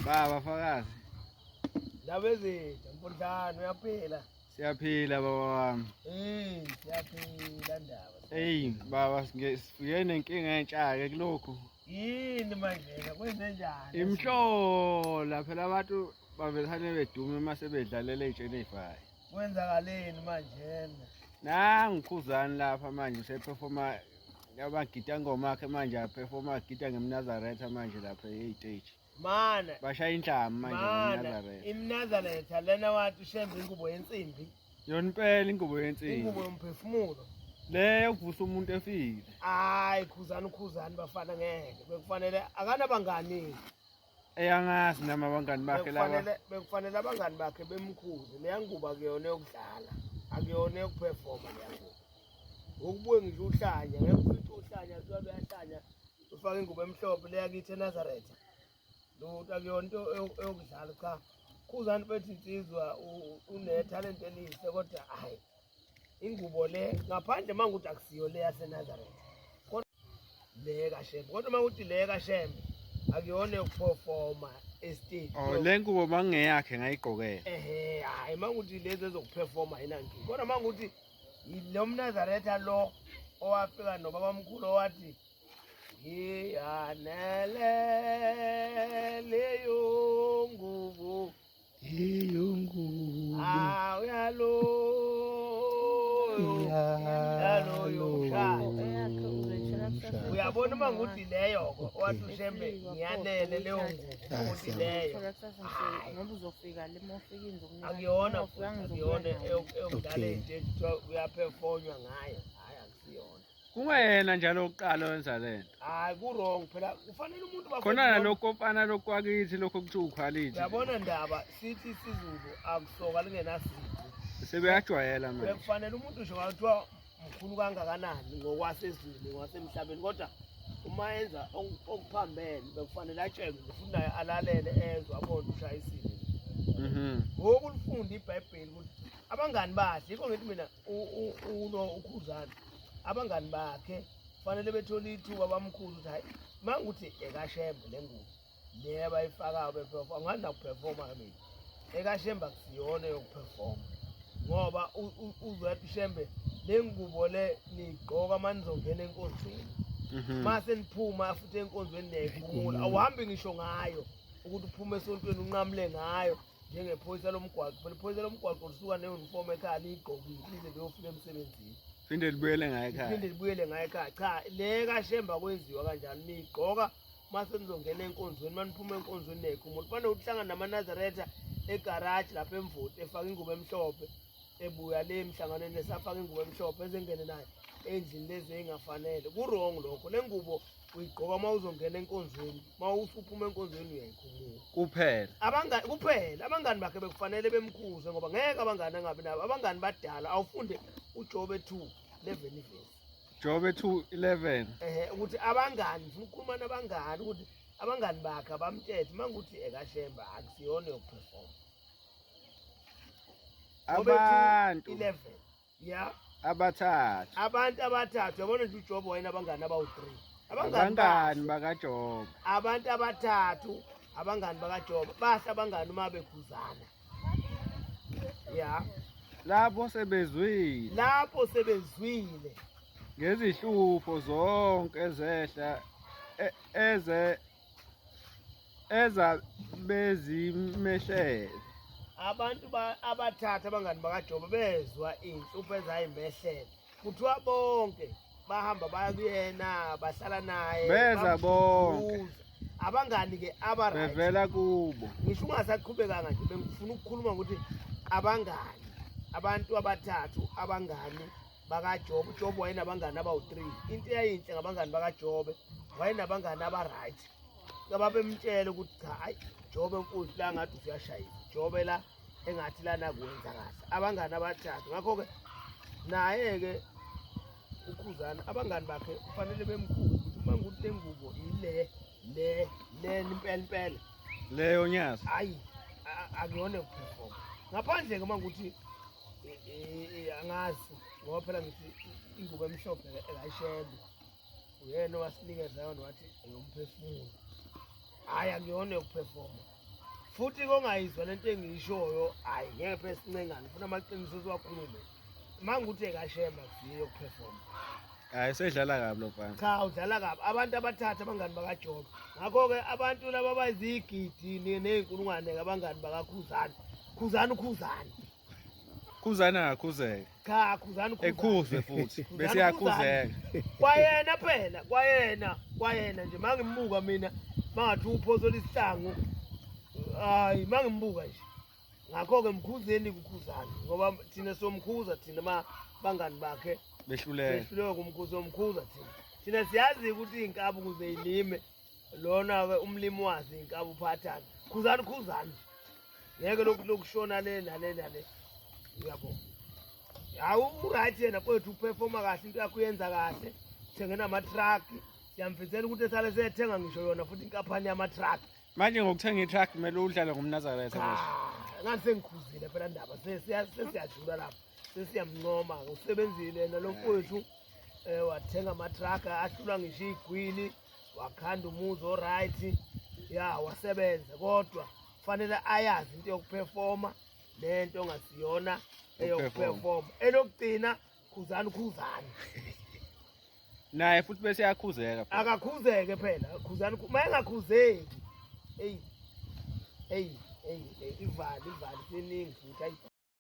Baba fakazi. Ndaba ezinhle mfundlana uyaphila. Siyaphila baba wami. Eh, siyaphila ndaba. Hey baba sifike nenkinga entsha ke kulokhu. Yini manje kwenze njani? Imhlola phela abantu bavesane bedume uma sebedlalela ey'tsheni ey'fayo. Kwenzakaleni manje? Nangu Khuzani lapha manje usephefoma abagida ngoma akhe manje aphefoma agida ngemnazaretha manje lapha ey'teji. Mana. Bashaya inhlama manje Mana ngemnazaretha. imnazaretha lena wathi ushembe ingubo yensimbi, Yona impela ingubo yensimbi. ingubo yomphefumulo. Le yokuvusa umuntu efile. Hayi khuzani ukhuzani bafana ngeke. Bekufanele akanabangani. Eyangazi nami abangani bakhe laba. Bekufanele abangani bakhe bemkhuze. Leya ngubo akuyona yokudlala. Akuyona yokuperforma leya ngubo. Ukubuye ngisho uhlanya, ngeke ufice uhlanya kuthiwa luyahlanya ufake ingubo emhlophe leya kithi eNazaretha. Lutho akuyona into eyokudlala cha. Khuzani bethi insizwa unethalente elihle kodwa hayi ingubo le ngaphandle uma ngukuthi akusiyo le yaseNazaretha. Kodwa le kaShembe. Kodwa uma kuthi le kaShembe akuyona yokuperforma estage. Oh le ngubo mangeyakhe ngayigqokela. Ehhe, hayi uma kuthi lezi ezokuperforma ayinankinga. Kodwa uma kuthi lo mNazaretha lo owafika nobabamkhulu owathi ngiyanele leyo ngubo Leyo ngubo awu yalo yalo Eyakhe uzoyithola kusasa. Uyabona uma nguthi leyo wathi uShembe ngiyanele leyo ngubo ukuthi leyo Thola kusasa nje ngoba uzofika le uma ufika ngizokunika. Akuyona Uma ufika ngizokuya akuyona nawe. eyokudlala Okay. into ekuthiwa kuyaphefonywa ngayo, hhayi akusiyona. Kungayena njalo oqala wenza lento. Hayi ku-wrong phela kufanele umuntu bafethu Khona nalokho ofana lokhu kwakithi lokho kuthiwa ukhwalithi. Uyabona ndaba sithi isiZulu akusoka lingenasici. Sebeyajwayela manje. Bekufanele umuntu nje kuthiwa mkhulu kangakanani ngokwasezweni ngokwasemhlabeni kodwa uma enza okuphambene bekufanele atshelwe futhi naye alalele ezwe abone ushayisile. Ngoku lifunda iBhayibheli ukuthi abangani bakhe yikho ngithi mina ulo uKhuzani abangani bakhe kufanele bethole ithuba bamkhuze ukuthi hayi mangukuthi ekaShembe le ngubo le abayifakayo beperforma angani nakuperforma ke mina ekaShembe akusiyona yokuperforma ngoba uzwathi uShembe le ngubo le niyigqoka uma nizongena enkonzweni mase niphuma futhi enkonzweni niyayikhumula awuhambi ngisho ngayo ukuthi uphume esontweni unqamule ngayo njengephoyisa lomgwaqo phela iphoyisa lomgwaqo lisuka ne-uniform ekhaya liyigqokile lize liyofika emsebenzini Phinde libuyele ngayo ekhaya. Phinde libuyele ngayo ekhaya. Cha, le kaShemba kwenziwa kanjalo niyigqoka mase nizongena enkonzweni maniphuma enkonzweni niyayikhumula. Kufanele ukuhlangana namaNazaretha egaraji lapha eMvoti efaka ingubo emhlophe ebuya le emhlanganweni esafaka ingubo emhlophe ezengene nayo endlini lezi ey'ngafanele. Ku-wrong lokho. Le ngubo uyigqoka uma uzongena enkonzweni, uma usuphuma enkonzweni uyayikhumula. Kuphela. Abangani kuphela, abangani bakhe bekufanele bemkhuze ngoba ngeke abangani angabi nabo. Abangani badala awufunde uJobe 2 11 ivesi. Jobe 2:11. Ehhe ukuthi abangani ngifuna ukukhuluma nabangani ukuthi abangani bakhe abamtshele uma ngukuthi ekaShembe akusiyona yokuperform. Jobe 2, Abantu 11. Ya. Abathathu. Abantu abathathu yabona nje uJobe wayenabangani abawu-3. Abangani Abangani bakhe. bakaJobe. Abantu abathathu abangani bakaJobe bahle abangani uma bekhuzana. Ya. Lapho sebezwile. Lapho sebezwile. Ngezihlupho zonke ezehla eze eza bezimehlele. Abantu abathathu abangani bakaJobe bezwa iy'nhlupho ezayimehlele. Kuthiwa bonke bahamba baya kuyena bahlala naye. Beza bonke. Bamduduza. Abangani ke aba right. Bevela kubo. Ngisho ungasaqhubekanga nje bengifuna ukukhuluma ukuthi abangani abantu abathathu abangani bakaJobe. uJobe wayenabangani abawu-3. Into eyayinhle ngabangani bakaJobe wayenabangani aba-right. Ababemtshela ukuthi cha hayi Jobe mfowethu la ngathi usuyashayisa. Jobe la engathi lana kwenza kahle. Abangani abathathu. Ngakho-ke naye-ke uKhuzani abangani bakhe kufanele bemkhuze ukuthi uma ngukuthi le ngubo ile le le impela impela Leyo nyazi. Hayi akuyona yokuperforma. Ngaphandle-ke uma ngukuthi angazi ngoba phela ngithi ingubo emhlophe ekaShembe uyena owasinikeza yona wathi eyomphefumulo. Hhayi akuyona yokuperforma. Futhi kongayizwa lento engiyishoyo, hayi ngeke phela sincengane, funa amaqiniso siwakhulume. Uma ngikuthi ekashemba kusiyo yokuperforma. Hayi, sedlala kabi lo mfana. Cha, udlala kabi. Abantu abathathu abangani bakaJobe. Ngakho-ke abantu laba bayizigidi ney'nkulungwane abangani bakaKhuzani. Khuzani uKhuzani. Khuzani angakhuzeka. Cha, Khuzani uKhuzani. Ekhuzwe futhi Khuzani bese yakhuzeka. Kwayena phela, kwayena, kwayena nje mangimbuka mina mangathi uphosola isihlangu. Hayi, mangimbuka nje. Ngakho-ke mkhuzeni kuKhuzani ngoba thina somkhuza thina ma bangani bakhe Behluleka. behluleke kumkhuza, somkhuza thina. Thina siyazi ukuthi iy'nkabi ukuze yilime lona-ke umlimi wazi iy'nkabi uphathani. Khuzani khuzani nje. Ngeke lokhu lokushona le nale nale. Uyabo. Hawu, uright yena kwethu, uperforma kahle, into yakhe uyenza kahle. Thenge nama-truck. Siyamfisela ukuthi esale sethenga ngisho yona futhi inkampani yama-truck. Manje ngokuthenga i-truck kumele udlale ngomNazaretha Cha, manje. ngathi sengikhuzile phela ndaba, sesiyajula lapha, sesiyamncoma, usebenzile yena lo mfowethu, wathenga ama-truck ahlulwa ngisho iy'gwili, wakhanda umuzi oright, ya wasebenza, kodwa kufanele ayazi into yokuperforma nento ongasiyona eyokuperforma. Elokugcina, khuzani khuzani. Naye futhi bese yakhuzeka phela. Akakhuzeke phela khuzani, uma engakhuzeki, eyi eyi eyi eyi, ivali ivali seningi futhi ayi.